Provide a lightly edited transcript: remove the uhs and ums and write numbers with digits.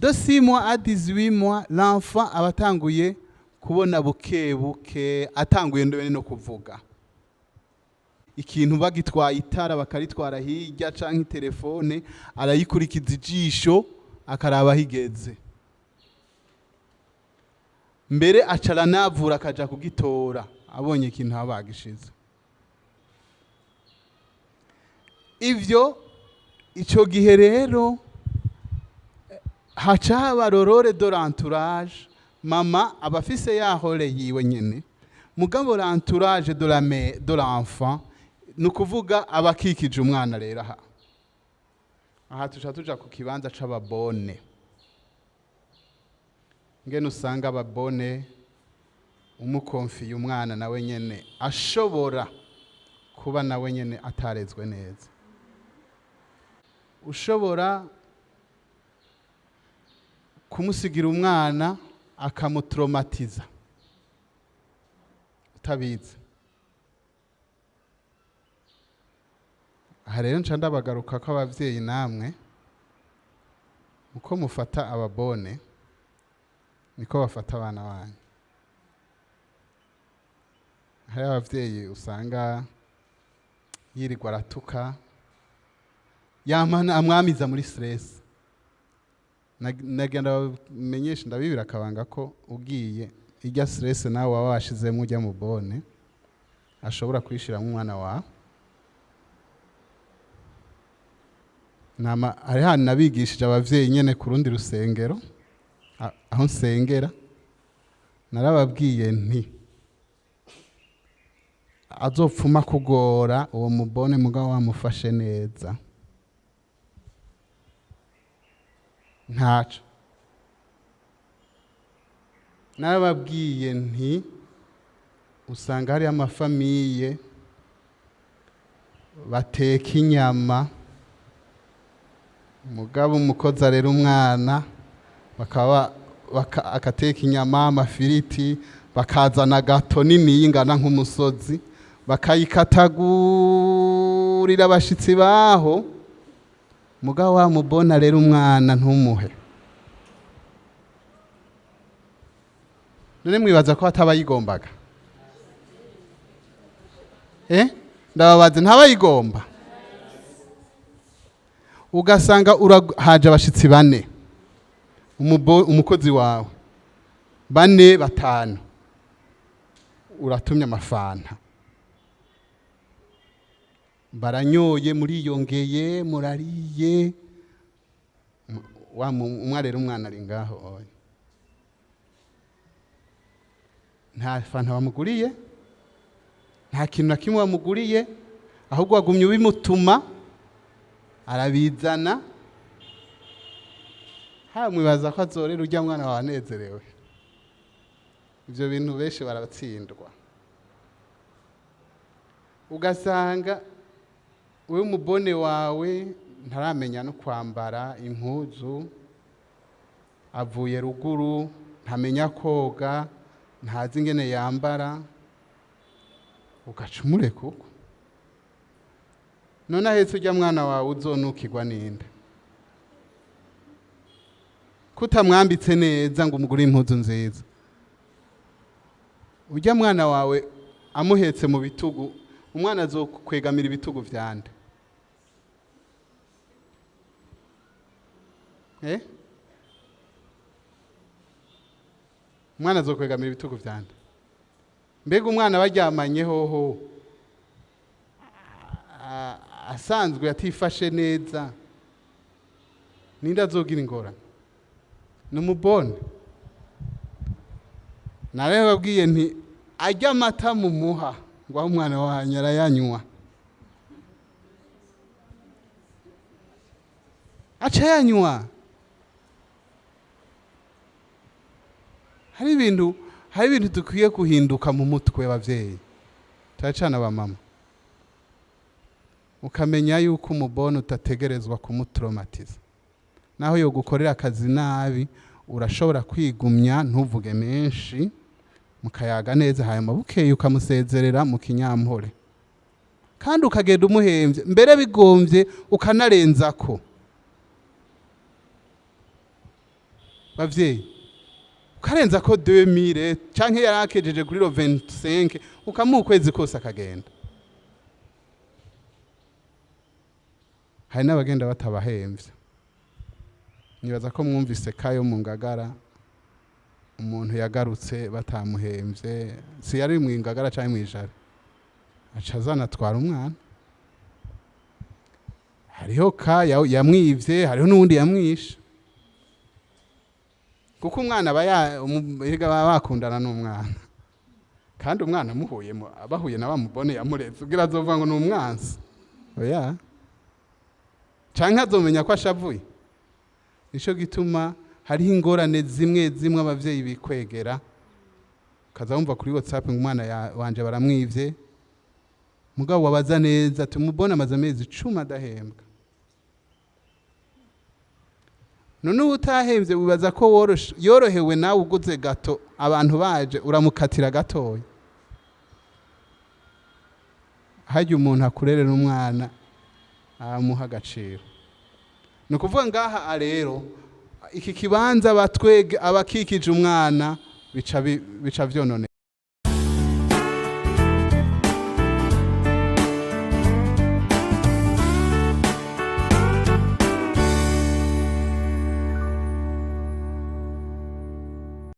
De 6 mois à 18 mois, l'enfant aba atanguye kubona buke buke, atanguye ndobene no kuvuga. Ikintu bagitwaye, itara bakaritwara hirya canke telefone, arayikurikiza ijisho, akaraba aho igeze. Mbere aca aranavura, akaja kugitora abonye ikintu aho bagishize. Ivyo ico gihe rero haca haba le rôle de l'entourage. Mama aba afise ya rôle yiwe nyene, mugabo l'entourage de la mère, de l'enfant, ni ukuvuga abakikije umwana. Rero aha tuca tuja ku kibanza c'ababonnes, ngene usanga ababonnes umukonfiye umwana, nawe nyene ashobora kuba nawe nyene atarezwe neza, ushobora kumusigira umwana akamutraumatiza utabizi. Aha rero nca ndabagaruka ko abavyeyi namwe uko mufata ababonnes niko bafata abana banyu. Hari abavyeyi usanga yirirwa aratuka, yamana amwamiza muri stress. Nagira ndabamenyesha, ndabibira akabanga, ko ugiye irya stress nawe waba washizemo ujya mu bonne, ashobora kuyishiramo umwana wawe. Nama hari hantu nabigishije abavyeyi nyene ku rundi rusengero aho nsengera, narababwiye nti azopfuma kugora uwo mubonne, mugabo wamufashe neza, ntaco. Narababwiye nti usanga hari amafamilles bateka inyama, mugabo umukozi arera umwana, bakaba agateka inyama, amafiriti, bakazana gâteau nini ingana nk'umusozi, bakayikatagurira abashitsi baho, mugabo wa mubonne rero umwana ntumuhe. None mwibaza ko atabayigombaga? Ndababaze, ntabayigomba? Ugasanga haje abashitsi bane, umukozi wawe, bane, batanu, uratumye amafanta, baranyoye, muriyongeye, murariye. Wa umwe rero umwana ari ngaho, oya, nta fanta bamuguriye, nta kintu na kimwe bamuguriye, ahubwo wagumye ubimutuma arabizana. Ha mwibaza ko azorera urya mwana wawe anezerewe? Ivyo bintu benshi baratsindwa. Ugasanga wewe umubonne wawe ntaramenya no kwambara impuzu, avuye ruguru, ntamenya koga, ntazi ingene yambara, ugaca umureka uko. None ahetse urya mwana wawe uzonukirwa ninde, kutamwambitse neza ngo umugure impuzu nziza? Urya mwana wawe amuhetse mu bitugu, umwana azokwegamira ibitugu vyande? Umwana azokwegamira ibitugu vyande? Mbega umwana baryamanye hoho, asanzwe atifashe neza, ninde azogira ingorane? Ni umubonne. Narababwiye nti arya amata mumuha ngo aho umwana wanyu arayanywa, aca yanywa. Hari ibintu dukwiye guhinduka mu mutwe, abavyeyi turacana, abamama, ukamenya yuko umubonne utategerezwa kumutraumatiza. Naho yo gukorera akazi nabi, urashobora kwigumya, ntuvuge menshi, mukayaga neza, hanyuma bukeye ukamusezerera mu kinyampore, kandi ukagenda umuhemvye, mbere bigombye ukanarenzako. Bavyeyi, ukarenza ko 2000 canke yari akejeje kuri le 25, ukamuha ukwezi kose akagenda. Hari n'abagenda batabahemvye. Nibaza ko mwumvise kayo mu Ngagara, umuntu yagarutse batamuhemvye, si yari mu Ngagara canke mw'Ijari, aca azanatwara umwana. Hariho ka yamwivye, hariho n'uwundi yamwishe, kuko umwana aba erega baba bakundana n'umwana, kandi umwana amuhuye bahuye na bamubone yamureze, ubwira azovuga ngo ni umwansi, oya, canke azomenya ko ashavuye. Nico gituma hariho ingorane zimwe zimwe abavyeyi bikwegera, ukaza wumva kuri WhatsApp ngo umwana wanje baramwivye, mugabo wabaza neza tumubona amaze amezi 10 adahembwa. None ubu utahemvye wibaza ko yorohewe nawe uguze gato, abantu baje uramukatira gatoya. Harya umuntu akurerera umwana amuha agaciro. Ni ukuvuga ngaha rero iki kibanza abatwege abakikije umwana bica vyononekara.